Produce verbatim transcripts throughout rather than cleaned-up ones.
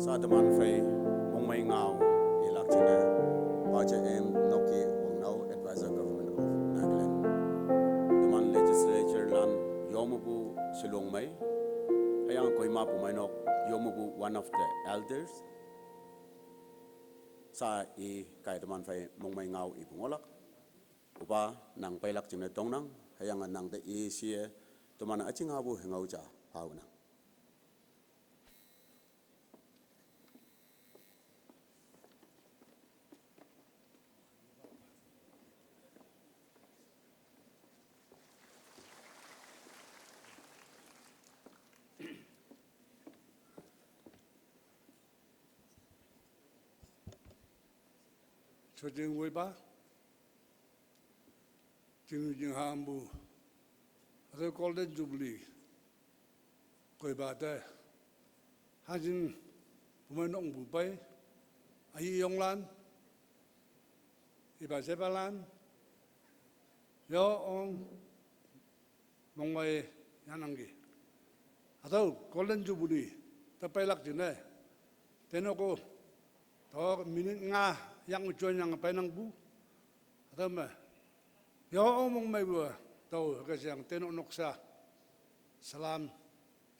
Sa teman phei mongmei ngao ilak jingne, Paje M Noki Wangnao, Advisor, Government of Nagaland. Teman legislature lan yomepu Shillong mei, hüyange Kohima Bumeinok yomepu one of the elders. Sa i kai teman phei mongmei ngao ipu ngohlak. Opa, nang peilak jingne tongnang, hüyange nang te i shie, teman üjinghapu hüngao ja phaonang. Shojing woipa, ching jing hampu, hatüo Golden Jubilee koipa te, hangjing Bumeinok pu pei, ayi yonglan, ipa shepalan, yo ong, mongmei yanangki. Hatüo Golden Jubilee te peilak jingne, tenok-o, tao minute nga yang join yang peinangpu. Hatüo me, yo ong mongmeipu, tao hüke sheyang tenok noksa salam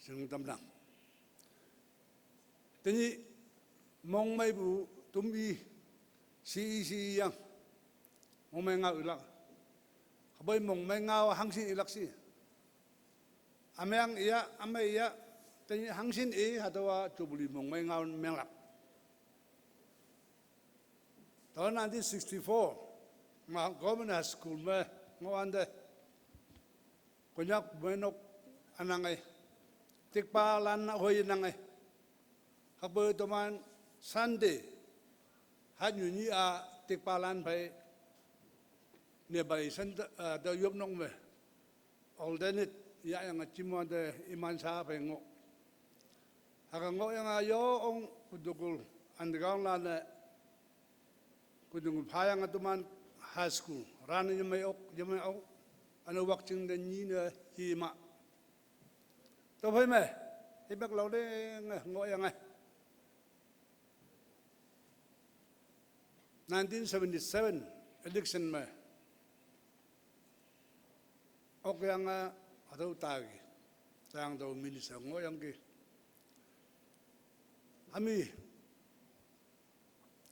shing tamnang. Tenyih mongmeipu tüm i, shi i shi i yang, mongmei ngao ilak. Hüpoi mongmei ngao hangshin ilak shi. Ümeng iya, ümei iya, tenyih hangshin i hatüowa Jubilee mongmei ngao menglak. Tao nineteen sixty-four, ma Government High School me ngohwante, Konyak Bumeinok ünange, tikpalan hoi nange, hüpoi teman Sunday, hatnyu nyih-a tikpalan phei, nearby center, eh, te yopnok me, alternate yahyange jimwante iman sha phei ngoh. Hüke ngohyange yo ong Kutokul underground lan-e, Kutokul phayange teman high school ran yemei ok, yemei ok, üne Wakching te nyine hima. Tüophei me, hipak lao lenge ngohyange nineteen seventy-seven election me, okyange hatüo taki, tang tüo minister ngohyangki. Hami,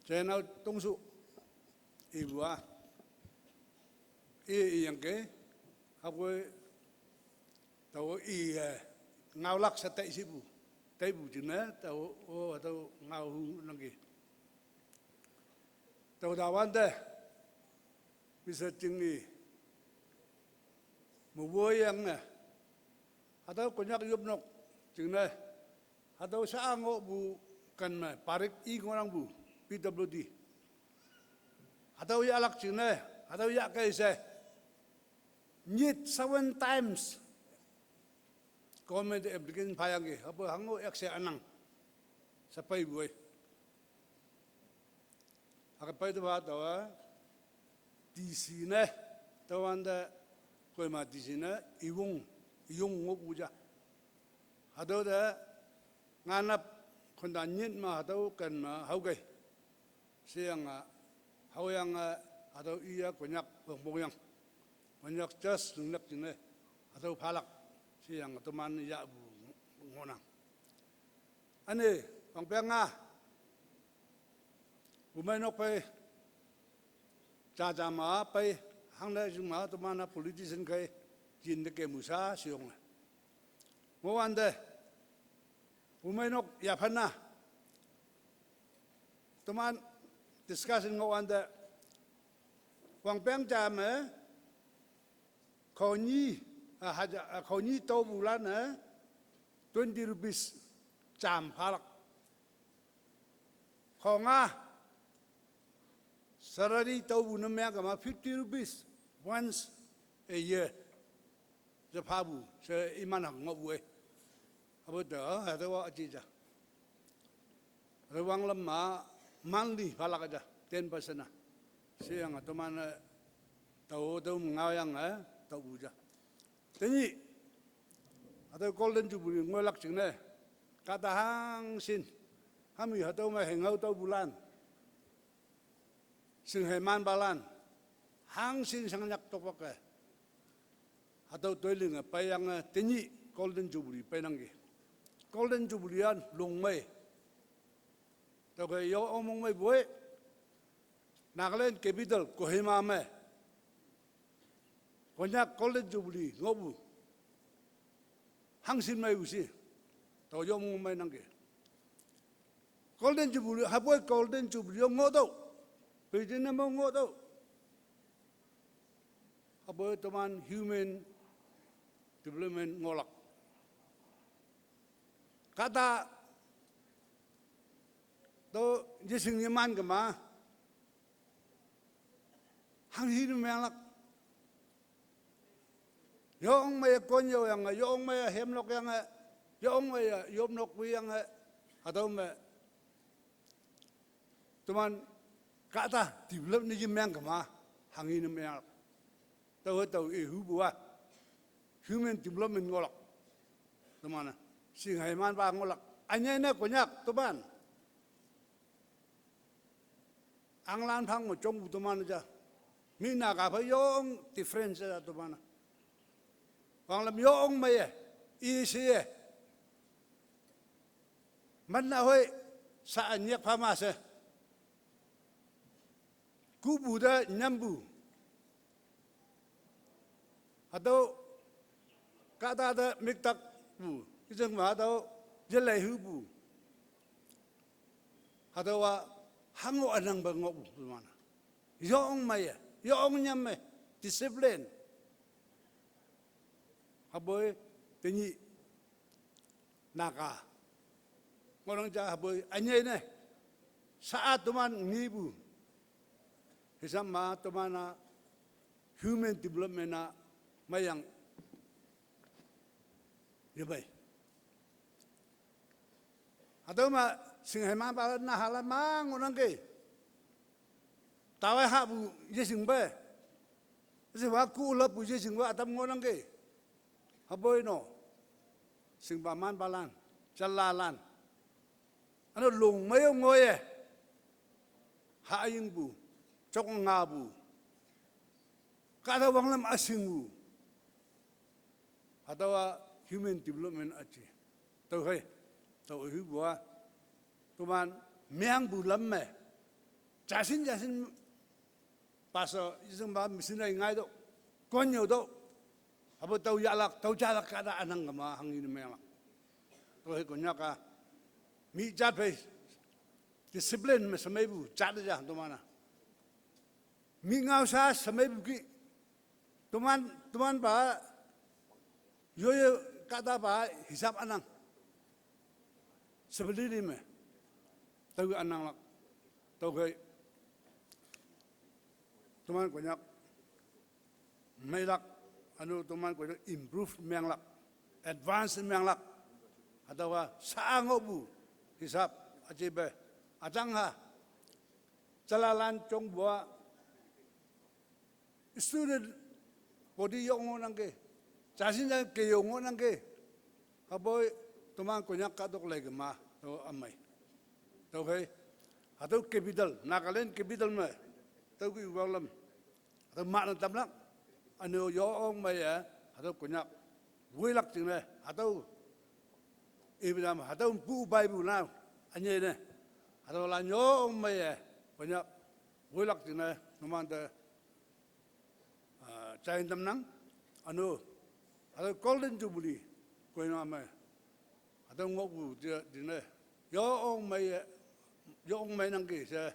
Jenao Tongshu, ipu-a, i, iyangki, hüpoi, tao i, eh, ngaolak she tai shipu, taipu jingne, tao, o, hatüo ngao hu nangki. Tüo tawante, Mister Ching i, mewoiyange, hatüo Konyak yopnok jingne, hatüo sha ngohpu ken me, parik i ngohnangpu, P W D. Hatüo yahlak jingne, hatüo yahkei she, nyit seven times, government application phayangki, hüpoi hango accept ünang, she peipu ei. Hüke pei tüopa taowa, D C ne, tüowante, Kohima D C ne, iwong, iyong ngohpu ja. Hatüo te, nganap, khonta nyit me hatüo ken me haokei. Sheyange, haoyange, hatüo iya Konyak wongpongyang, Konyak church linglak jingne, hatüo phalak, sheyange teman yahpu ngohnang. Üne, wangpeng-a, Bumeinok phei, jaja ma pei, hangne jing ma teman-a politician khei, jinte kemu sha sheyonge, ngohwante, Bumeinok yaphan-a, teman discussion ngohwante, wangpeng ja me, khonyi, ah, haja, ah, khonyi topulan-e, twenty rupees jam phalak. Khonga, salary taopu ne meng kema fifty rupees once a year, she phapu, she iman-a ngohpu ei. Hüpoi te, hatüowa üji ja, hatüo wanglam ma, monthly phalak ja, ten percent-a. Sheyange teman-e, tao tüo ngaoyange, taopu ja. Tenyih, hatüo Golden Jubilee ngoilak jingne, kahta hangshin, Kami hatüo me hengao tüopulan, shinghe manpalan, hangshin shangnyak tokpak-e, hatüo toiling-e peiyange tenyih Golden Jubilee peinangki. Golden Jubilee-a longmei, tüokhei yo ongmong mei poi, Nagaland capital Kohima me Konyak Golden Jubilee ngohpu hangshin meipu shi, tao yo ongmong mei nangki. Golden Jubilee, hüpoi Golden Jubilee yo ngohtüoh, pei jingne me ngohtüoh. Hüpoi teman human development ngohlak. Kahta tüo yeshing yeman kema, hanghi ne menglak. Yo ongmeiye konnyüoyange, yo ongmeiye hemnokyange, yo ongmeiye yopnok wiyange, hatüo me teman kahta develop ne yemeng kema, hanghi ne menglak. Tüohe tao ihupu-a human development ngohlak. Teman-e shinghe manpa ngohlak. Ünyei ne Konyak teman, anglan phang me jongpu teman ja, mi Naga phei yo ong difference ja teman-a. Wanglam yo ongmeiye, ishiye, manna hoi, sha-a nyak pha ma she, kuhpu te nyampu, hatüo kahta te miktakpu, ijeng me hatüo yelei hupu, hatüowa hango ünangpe ngohpu teman-a. Yo ongmeiye, yo ong nyam me, discipline. Hüpoi tenyih Naga ngohnang ja, hüpoi ünyei ne sha-a teman ngepu hisap ma teman-a human development-a meiyang yemei. Hatüo me shinghe manpa nahalan ma ngohnangki. Taowe hahpu yeshingpe, shewa ku leppu yeshingpe ütam ngohnangki. Hüpoi no, shingpa manpalan, jalalan, üno longmei-o ngoiye, hayingpu, jok ngapu, kahta wanglam üshingpu, hatüowa human development üji. Tüokhei, tao ihupu-a, teman mengpu lam me, jashin jashin pastor, ijeng pa missionary ngaitüoh, konnyüotüoh, hüpoi tao yahlak, tao jalak kahta ünang kema hanghi ne menglak. Tüokhei Konyak-a mi jat phei discipline me shemeipu jat ja teman-a. Mi ngao sha shemeipu ki, teman, temanpa yoye kahtapa hisap ünang. Stability me, tüo ünanglak. Tüokhei teman Konyak meilak, üno teman Konyak improve menglak, advance menglak. Hatüowa sha ngohpu hisap üjipe, üjangha jalalan jongpu-a student body yo ngohnangki, jashin ja keyo ngohnangki. Hüpoi teman Konyak kahtok lei kema tüo ümei. Tüokhei, hatüo capital, Nagaland capital me, tüoke wanglam, hatüo mahne tamlak, üne yo ongmeiye, hatüo Konyak woilak jingne, hatüo ipenam, hatüo pu paipu na, ünyei ne, hatüolan yo ongmeiye, Konyak woilak jingne numante ah, jai tamnang, üno, hatüo Golden Jubilee, Kohima me, hatüo ngohpu je jingne, yo ongmei, yo ongmei nangki she,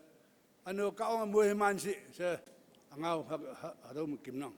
üno Kahwange moiman shi she, üngao ha, ha, hatüo me kimnang.